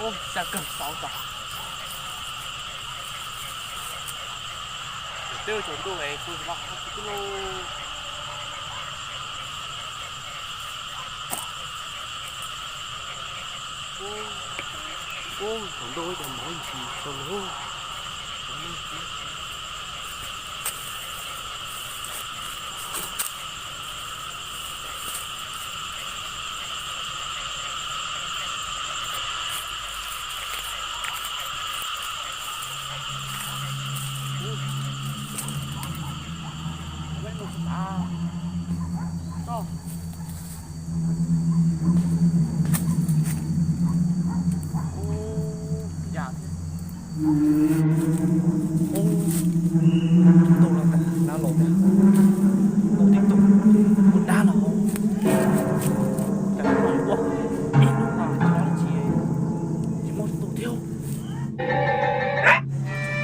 Ub, xa kawg xauv tom. Twb tsaus ntuj es kuv los hauv tsis twb lauj. Ub, tsaus ntuj ces mov ntsis tau lauj. Ub, tus tus los ntawm lawv los tiag, tus tib tug ua dab los hauv, cas ua ib hnub no tsis muaj tus thiab.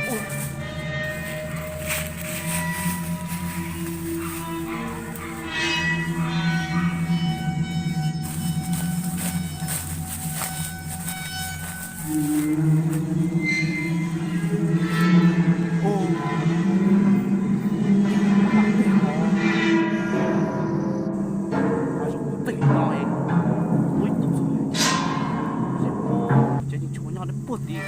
Ub, tus no es ua ib tug xwb, ces yeej tshuav nyob deb puag tid.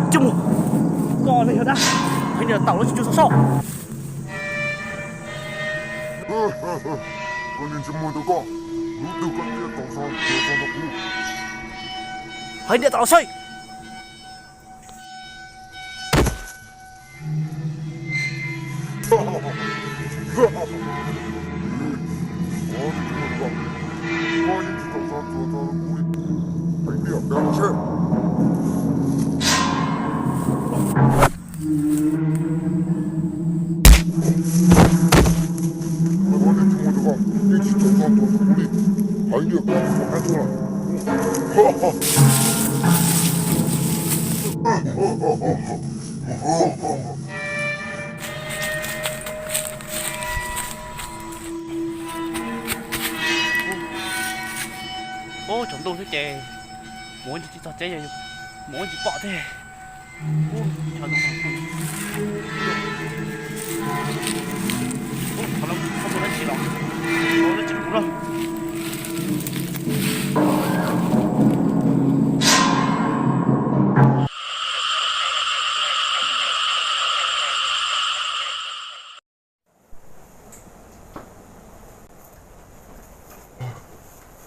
Ntsej muag, koj ne yog dab, heev niam tau los tsis tshua saib. Koj niag ntsej muag ntawd koj, hnub twg koj thiaj tau tso tso rau kuv. Heev niam tau los saib. Koj niag ntsej muag ntawd koj, koj yeej tsis tau tso tso rau kuv li. Heev niam tau los saib. Koj niag ntsej muag ntawd koj yeej tsis tau tso tso rau kuv li. Heev niam koj tsis tau hab tuaj lawm. Ub, tsaus ntuj xwb ces mus ua ntsis tsis txog tsev, mus ua ntsis pom thiab.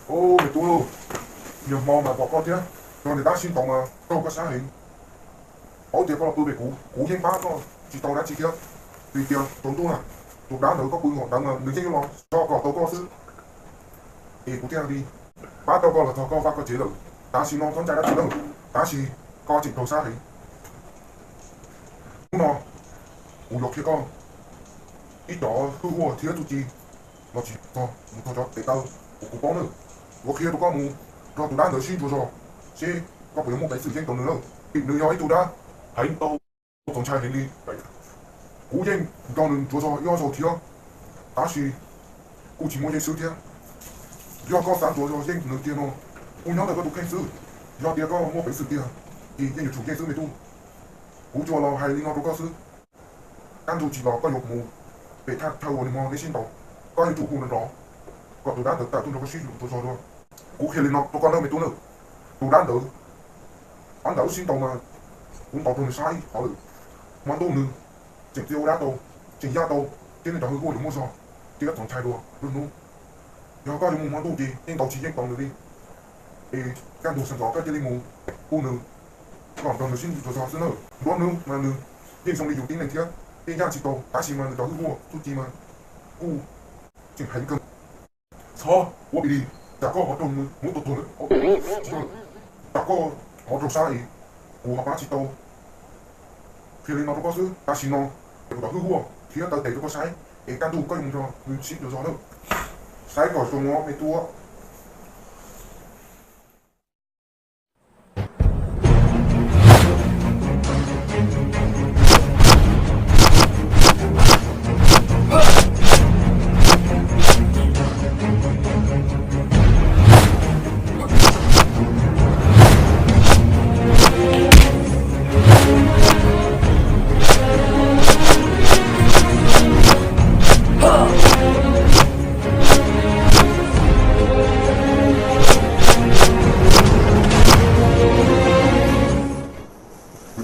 Ub, me tub, niaj hmo mas pom koj thiab, yog niam tab sib ntaus mas raug koj sab heev. Paub tias koj los pw pem kuv, kuv yeej pab koj tsis tau dab tsi thiab. Vim tias tsaus ntuj na, tus dab ntawd koj pw nkaus ntawd mas nws yeej yuav los tso kom tau koj xwb. Es kuv thiaj li pab tau koj los txog koj vaj koj tsev lawm. Tam sim no txhob ntshai dab tsi lawm, tab sis koj tseem raug sab heev. Hnub no kuv yuav qhia koj ib cov hwj huam thiab txuj ci los tsis txog mus txog cov tes taw uas kuv paub na. Yuav qhia rau koj mus nrog tus dab ntawd sib ntsuas zog seb koj puas yuav muaj peev xwm yeej tau nws lawm, vim nws yog ib tug dab heev tau txaus ntshai heev li. Kuv yeej nrog nws ntsuas zog ib ob zaug thiab, tab sis kuj tsis muaj yeej xwb thiab. Yog koj xav ntsuas zog yeej nws tiag no, kuv nyob ntawm koj tus kheej xwb. Yog tias koj muaj peev xwm tiag, ces yeej yuav tsum yeej xwb me tub. Kuv tsuas los hais li no rau koj xwb. Kaj ntug tsis los koj yuav mus pem thaj chaw uas nws hmo neb sib ntaus, koj yuav tsum hu nrov nrov. kom tus dab ntawd tawm tuaj nrog koj sib hlub tau zog dua. Kuv qhia li no rau koj nawb me tub nawb, tus dab ntawd, ob ntawd wb sib ntaus mas kuv ntaus rau nws sab ib qho lawm. Hmo ntuj nws tseem txia ua dab tau, tseem yaj tau, thiab nej cov hwj huam yuav muaj zog, thiab txaus ntshai dua lub hnub. Yog koj yuav mus hmo ntuj ces yeej ntaus tsis yeej tau nws li. Es kaj ntug sawv ntxov koj cia li mus hu nws kom nrog nws sib ntsib zog xwb na. Nruab hnub mas nws yeej zoo li yus tib neeg thiab, yeej yaj tsis tau, tab sis mas nws cov hwj huam txuj ci mas kuj tseem heev kawg. Txhob ua li, tsam koj ho raug nws muab tua tuag lawm, tsam koj ho raug sab es kuv ho pab tsis tau. Qhia li no rau koj xwb, tam sim no kuv cov hwj huam qhia taw tes rau koj saib, es kaj ntug koj yuav mus nrog nws sib ntsib zog na. Saib kom zoo os me tub.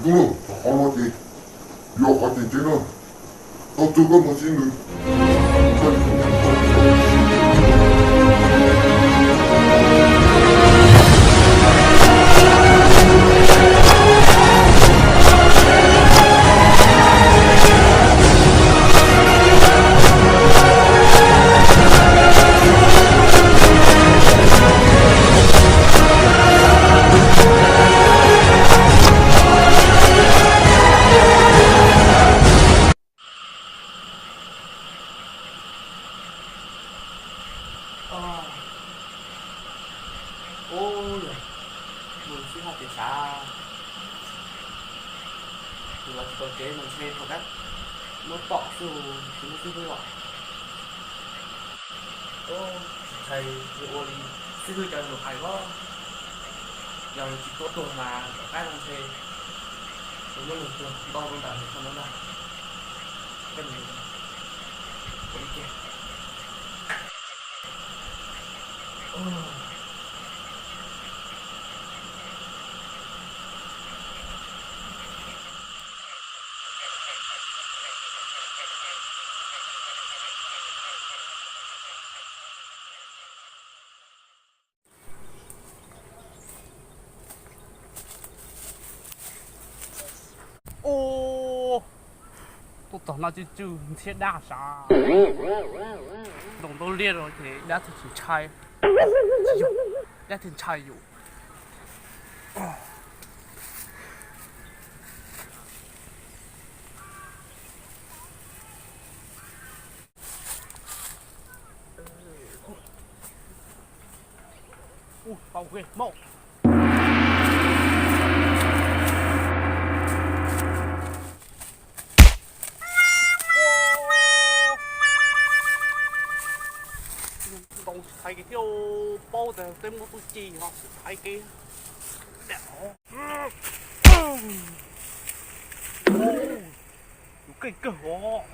Nws tub lauj, qhov no ces yog qhov tseem ceeb na, tau txog koj mus sib nws. Ub, yog mus xib hwb tias sav, tus los tsis tau tsev mas ntshe thaum kab muab tom xwb tsis muaj xib hwb os. Ub, ntshai yuav ua li xib hwb cov lus hais los, yog tsis tua tuag mas tom qab no ntshe yuav muab nws tuag ntau rau ntawm nws qhov no ntag. Koj mus ua li kiag. Ub, tuaj txog no tsw tsw ntxhiab dab sav. Ntoos ntau liaj rau ces dab thiaj tsis ntshai. Dab thiaj ntshai yus. Ub, tau kawg, maum. Ntaus tsis thaiv kev thiab, paub tias peb muaj txuj ci no tsis thaiv kev. Yus keej kawg os.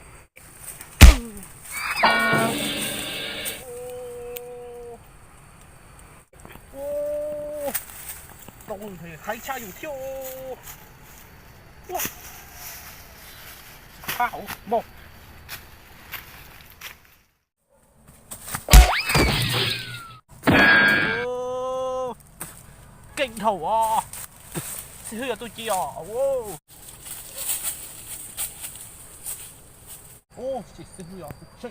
Tau nqhis thaiv tshaj yus thiab. Tsis thaiv hauv mog. Keej dhau os. Xib hwb yog txuj ci os. Ub, xib hwb yog txuj ci.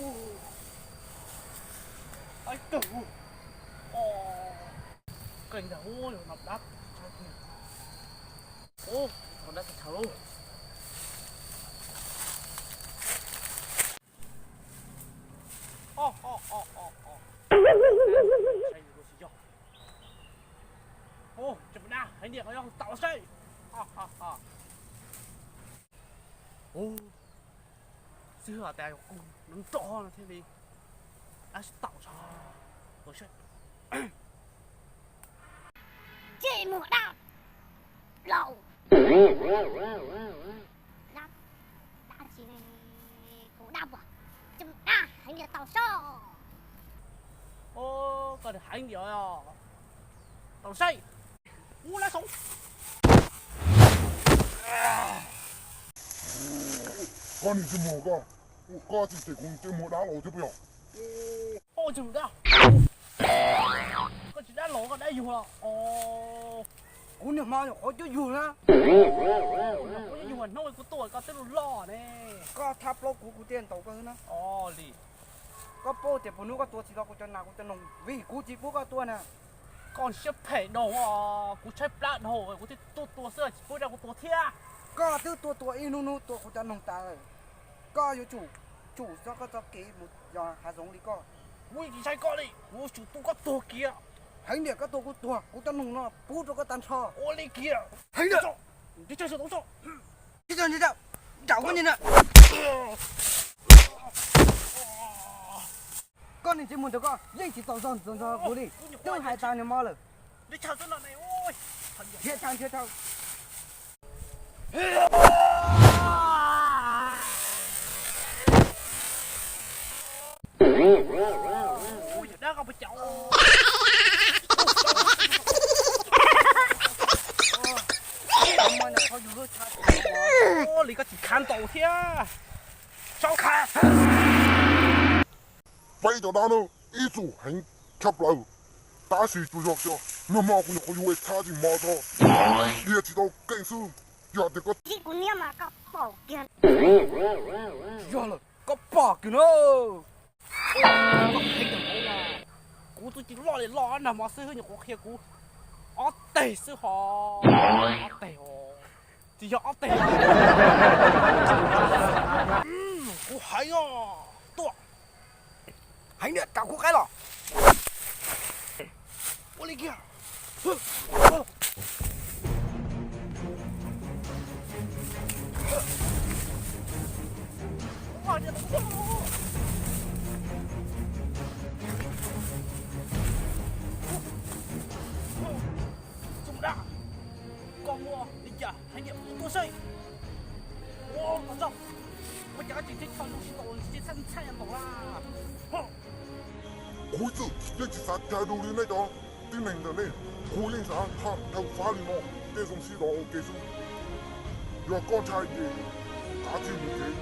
Ub, ai kawg. Keej dhau, yog no dab tshaj kiag. Ub, no dab tshaj lawm. Ub, tsis muaj dab, hais niam qhov yog tam los saib. Ub, xib hwb hais tias yog kuv nrov no thiaj li dab tsis tau tso. Tsis muaj dab, laus. Dab, dab tsis Os, koj heev diam os. Tau saib. Ub, lab xov. Koj niag ntsej muag koj, koj tsis cem kuv ntsej muag dab laug thiab puas yog? Koj tsis dab laug, koj dab yug los? Kuv niag hmo nyuam qhuav cuab yug na. Nyuam qhuav cuab yug hnub kuv tuaj koj twb loj loj ne. Koj thab plaub kuv, kuv thiaj ntaus koj xwb na. Os li. Koj paub tias puas hnub koj tua tsis tau kuv cov nas kuv cov noog vim kuv tsis pub koj tua na. Koj siab phem dhau, kuv tshaib plab dhau kuv thiaj tuaj tua xwb, tsis pub rau kuv tua thiab. Koj twb tuaj tua ib hnub hnub tua kuv cov noog tas lawm. Koj yuav tsum, tsum txoj koj txoj kev mus yos hav zoov li koj. Kuv tsis ntshai koj li, kuv yuav tsum tua koj tuag kiag. Heev niam, koj tua kuv tuag, kuv cov noog no pub rau koj tag nrho. Ua li kiag. Heev niam. Nrhiav chaw sawv tau tso. Nrhiav chaw, nrhiav chaw. Nrhiav chaw. Koj niag ntsej muag ntawd koj yeej tsis txaus zog ntxov ntxov kuv li. Twb hais tas niag mo lawm. Nrhiav chaw, nrhiav chaw. Yog dab koj puas cas? Ua li koj tsis khav ntaus thiab. Sau khav. Peb cov dab no ib txwm heev tshaj plaws, tab sis tsuas yog kiag nag hmo kuv nyuam qhuav yuav txhab tsis mos tso, dhia tsis tau keej xwb. Yog tias koj yog lawm koj pom kiag na. Kuv twb tsis loj li loj, nag hmo xwb nyuam qhuav qhia kuv ob teg xwb hos. Ob teg os, tsis yog ob teg. Kuv heev os, tuaj. Heev niam, rau kuv qaib los. Ua li kiag. Txoom dab, koj muaj li cas hais niam kuv tuaj saib. Ua koj txog, ua cas tseem tsheb tho zoo tsis tau tsis txhaj txhaj ntaus la. Kuv ib txwm yeej tsis xav cai lus li nej cov tib neeg ntawm nej, kuv yeej xav thaj dhawv fab li no, tej zoo sib zog ua ke xwb. Yog koj ntshai ces kav tsij mus tsev.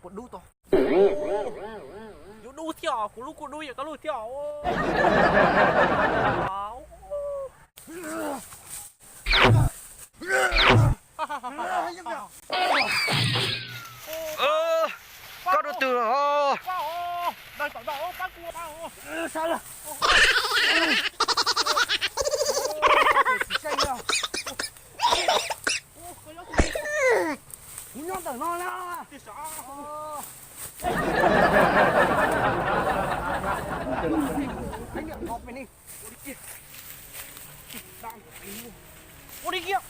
Koj puas dub tau? Yuav dub thiab os, kuv lub kuj dub yam koj lub thiab os. Koj dub twg os? Kuv nyob ntawm no na. Ua li kiag.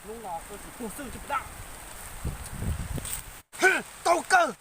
Hnub no koj tsis tuag xwb tsis dab. Tau kawg.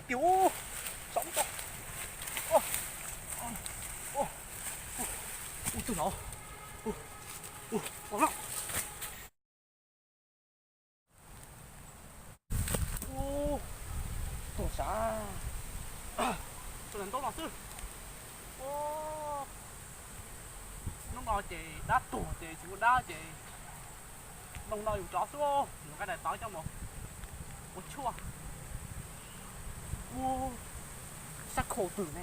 Kiag ub, saum tau. Ub, ub, ub, ub, tus no. Ub, ub, ub, no. Ub, tuag sav. Tus ntawm ntaub no xwb. Ub, hnub no ces dab tuag ces tsis muaj dab ces nplooj no yus rov xwb, yus nqa daim tawv coj mus ua tshuaj. Ub, sab khau twg ne.